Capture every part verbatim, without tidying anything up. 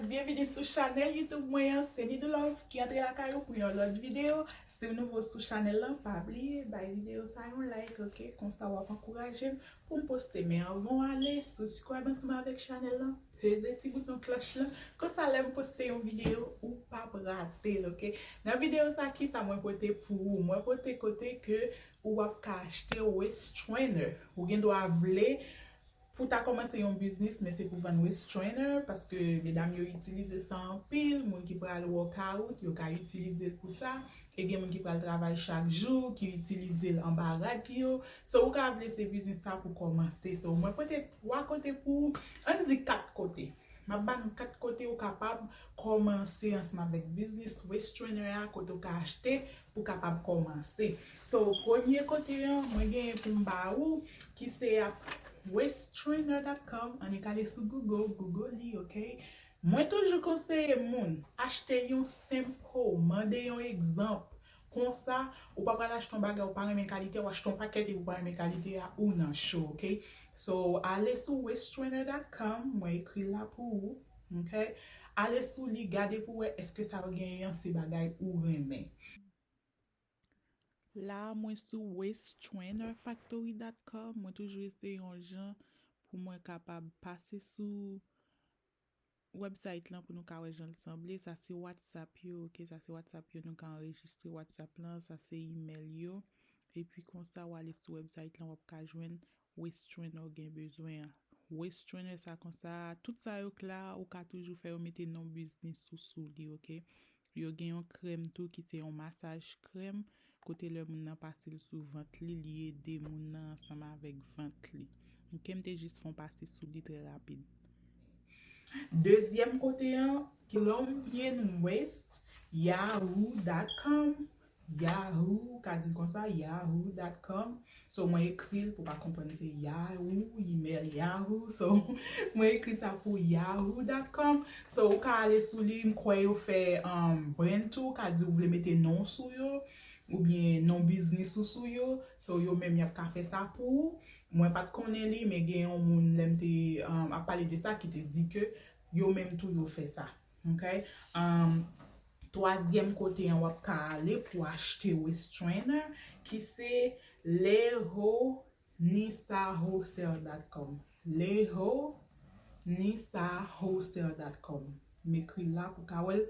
Byenvini sou chanèl YouTube mwen an, se Nidou Love ki antre lakay ou pou yon lòt videyo. Si w nouvo sou chanèl lan, pa bliye bay videyo sa yon like, ok? Konsa w ap ankouraje m pou m poste. Men anvan w ale, subscribe ansanm avèk chanèl lan, peze ti bouton klòch lan. Konsa lè m poste yon videyo, ou p ap rate l, ok? Nan videyo sa, kisa mwen pote pou ou? Mwen pote kote ke ou ap ka achte waist trainer. Ou gen dwa vle pou ta kòmanse yon biznis, men se pou vann waist trainer, paske medam yo itilize sa anpil, moun ki pral workout, yo ka itilize l pou sa, e gen moun ki pral travay chak jou, ki itilize l anba rad yo. So, ou ka vle se biznis sa pou kòmanse. So, mwen pote twa kote pou ou, ann di kat kote. M ap ba nou kat kote ou kapab kòmanse ansanm avèk biznis waist trainer a, kote ou ka achte pou kapab kòmanse. So, premye kote an, mwen genyen pou m ba ou, ki se ap waist trainer dot com. Annik ale sou Google, Google li, ok? Mwen toujou konseye moun, achte yon sample, mande yon egzanp. Konsa, ou pa pral achte yon bagay ou pa renmen kalite, ou achte yon pakèt epi ou pa renmen kalite a, ou nan cho, ok? So, ale sou waist trainer dot com, mwen ekri l la pou ou, ok? Ale sou li, gade pou wè èske sa yo genyen an se bagay ou renmen. La, mwen sou waist trainer factory dot com, mwen toujou eseye yon jan pou mwen kapab pase sou website lan pou nou ka wè jan l sanble. Sa se WhatsApp yo, ok? Sa se WhatsApp yo, nou ka anrejistre WhatsApp lan. Sa se email yo. Epi konsa, w ale sou website lan, w ap ka jwenn waist trainer ou gen bezwen an. Waist trainer sa konsa, tout sa yo k la, ou ka toujou fè yo mete non biznis ou sou li, ok? Yo gen yon krèm tou ki se yon masaj krèm, kote lè moun nan pase l sou vant li, li ede moun nan ansanm avèk vant li. Ok, m te jis fè yon pase sou li trè rapid. Dezyèm kote an, Colombian Waist, yahoo dot com. Yahoo, ka di l konsa, yahoo dot com. So, mwen ekri l pou pa konprann se Yahoo, email Yahoo. So, mwen ekri sa pou yahoo dot com. So, ou ka ale sou li, m kwè yo fè um, brand tou, ka di ou vle mete non sou yo, oubyen non biznis ou sou yo. So, yo menm y ap ka fè sa pou ou. Mwen pa t konnen li, men gen yon moun, lè m te um, ap pale de sa, ki te di ke yo menm tou yo fè sa. Ok? Um, twazyèm kote an w ap ka ale pou achte waist trainer, ki se Leho Nisa Wholesale dot com. Leho Nisa Wholesale dot com. M ekri l la pou ka wè l.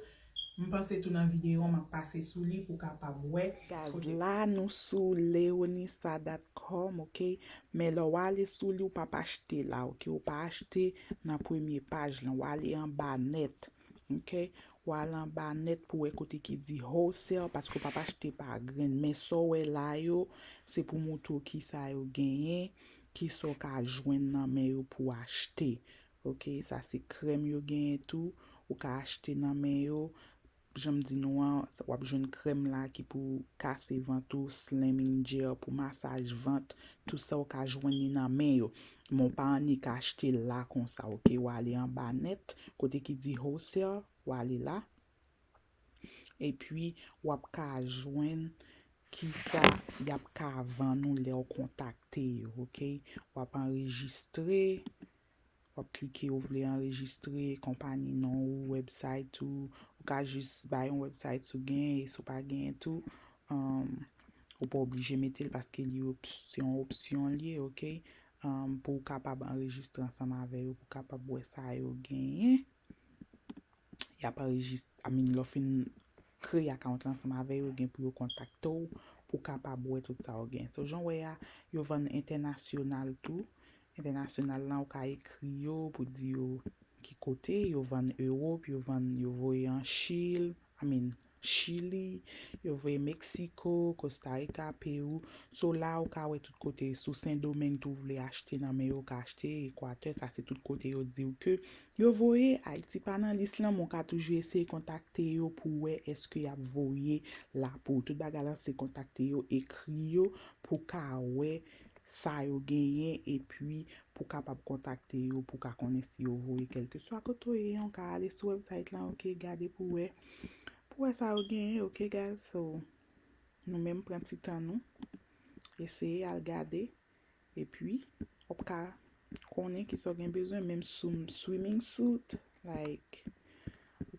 M panse tou nan videyo an, m ap pase sou li pou kapab wè. Gaz, la nou sou leonisa dot com, ok? Men lè w ale sou li, ou p ap achte la, ok? Ou pa achte nan premye paj lan, ou ale anba nèt, ok? Ou ale anba nèt pou wè kote ki di wholesale, paske ou p ap achte pa grenn. Men sa w wè la yo, se pou montre w kisa yo genyen, kisa w ka jwenn nan men yo pou w achte. Ok, sa se krèm yo genyen tou, ou ka achte nan men yo. Jan m di nou an, w ap jwenn krèm la ki pou kase vant ou, slimming gel pou masaj vant, tout sa w ka jwenn li nan men yo. Men w pa annik achte l la konsa, ok? W ale anba nèt, kote ki di wholesale, w ale la. Epi, w ap ka jwenn kisa y ap ka vann ou lè w kontakte yo, ok? W ap anrejistre, w ap klike ou vle anrejistre konpayi non ou, website ou, ou ka jis bay yon website si w genyen, e si w pa genyen tou, um, ou pa oblije mete l paske li op- se yon opsyon li ye, ok? Um, pou w kapab anrejistre ansanm avè yo, pou w kapab wè sa yo genyen. Y ap anrejis- I mean, lè w fin kreye account la ansanm avè yo, gen pou yo kontakte w pou w kapab wè tout sa w gen. So, jan w wè a, yo vann entènasyonal tou. Entènasyonal lan, ou ka ekri yo pou di yo ki kote, yo vann Ewòp, yo vann, yo voye an Chil, I mean, Chili, yo voye Meksiko, Costa Rica, Peru. So la, ou ka wè tout kote. Si w Sendomeng tou vle achte nan men yo, ou ka achte, Ekwatè, sa se tout kote yo di w ke yo voye. Ayiti pa nan lis lan, men w ka toujou eseye kontakte yo pou wè èske y ap voye la pou ou. Tout bagay lan se kontakte yo, ekri yo pou w ka wè sa yo genyen, epi pou w kapab kontakte yo, pou w ka konnen si yo voye kèlkeswa kote w ye an, w ka ale sou website lan, ok, gade pou wè, pou wè sa yo genyen, ok, guys? So, nou menm pran ti tan nou, eseye al gade, epi w ap ka konnen kisa w gen bezwen, menm sou swimming suit, like,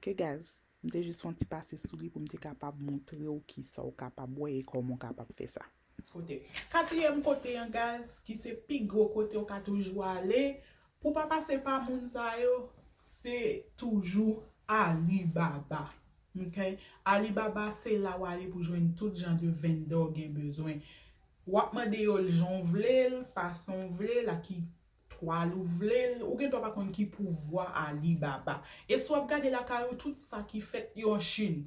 E guys, m te jis fè yon ti pase sou li pou m te kapab montre w kisa w kapab wè e kòman w kapab fè sa. Kote. Katriyèm kote an, guys, ki se pi gwo kote w ka toujou ale, pou pa pase pa moun sa yo, se toujou Alibaba. Ok? Alibaba se la w ale pou jwenn tout jan de vendè w gen bezwen. W ap mande yo l jan w vle l, fason w vle l, a ki twal ou vle l, ou gen dwa pa konn ki pouvwa Alibaba. E si w ap gade lakay ou, tout sa ki fèt yo an Chin.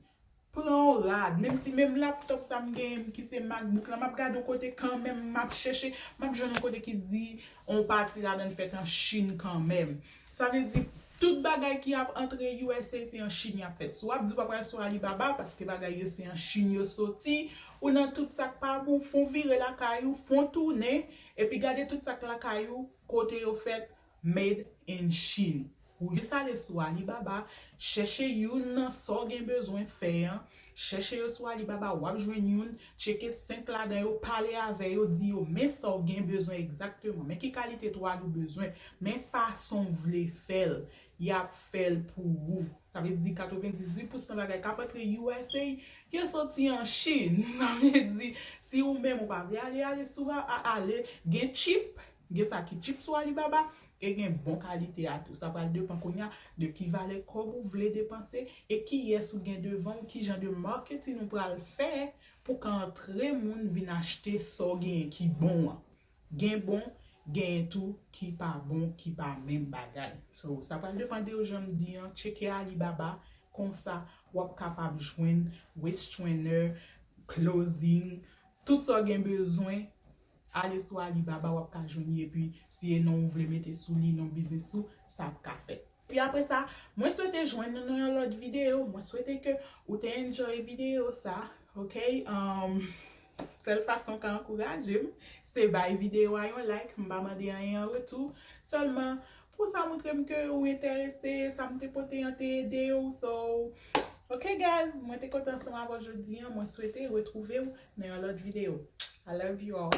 Pran yon rad, menm ti, menm laptop sa m genyen ki se MacBook la, m ap gade yon kote kanmenm, m ap chèche, m ap jwenn yon kote ki di yon pati ladan l fèt an Chin kanmenm. Sa vle di, tout bagay ki ap antre U S A se an Chin y ap fèt. Si w ap di w ap pral sou Alibaba, paske bagay yo se an Chin yo soti, ou nan tout sa k pa bon, fè w vire lakay ou, fè w tounen, epi gade tout sa k lakay ou, kote yo fèt, made in Chine. Ou jis ale sou Alibaba, chèche youn nan sa w gen bezwen fè an, chèche yo sou Alibaba, w ap jwenn youn, tcheke senk ladan yo, pale avè yo, di yo men sa w gen bezwen egzakteman, men ki kalite twal ou bezwen, men fason w vle fè l, y ap fè l pou ou. Sa vle di katrevendizuit pousan bagay k ap antre U S A, yo soti an Chin. Sa vle di, si ou menm ou pa vle ale, ale sou a, a- ale, gen cheap, gen sa ki cheap sou Alibaba, e gen bon kalite a tou. Sa pral depann kounye a de ki valè kòb ou vle depanse e kiyès ou gen devan w, ki jan de marketing ou pral fè pou ka antre moun vin achte sa w genyen ki bon an. Gen bon, gen tou ki pa bon, ki pa menm bagay. So, sa pral depann de jan m di an, tcheke Alibaba, konsa w ap kapab jwenn waist trainer, clothing, tout sa w gen bezwen, ale sou Alibaba, w ap ka jwenn li, epi si e non ou vle mete sou li, non biznis ou, sa ap ka fèt. Epi apre sa, mwen swete jwenn nou nan yon lòt videyo, mwen swete ke ou te enjoy videyo sa, ok? Um, sèl fason w ka ankouraje m, se bay videyo a yon like, m pa mande anyen an retou, sèlman pou sa montre m ke ou enterese, sa m te pote an te ede w, so, ok guys, mwen te kontan ansanm avè w jodi an, mwen swete retwouve w nan yon lòt videyo. I love you all.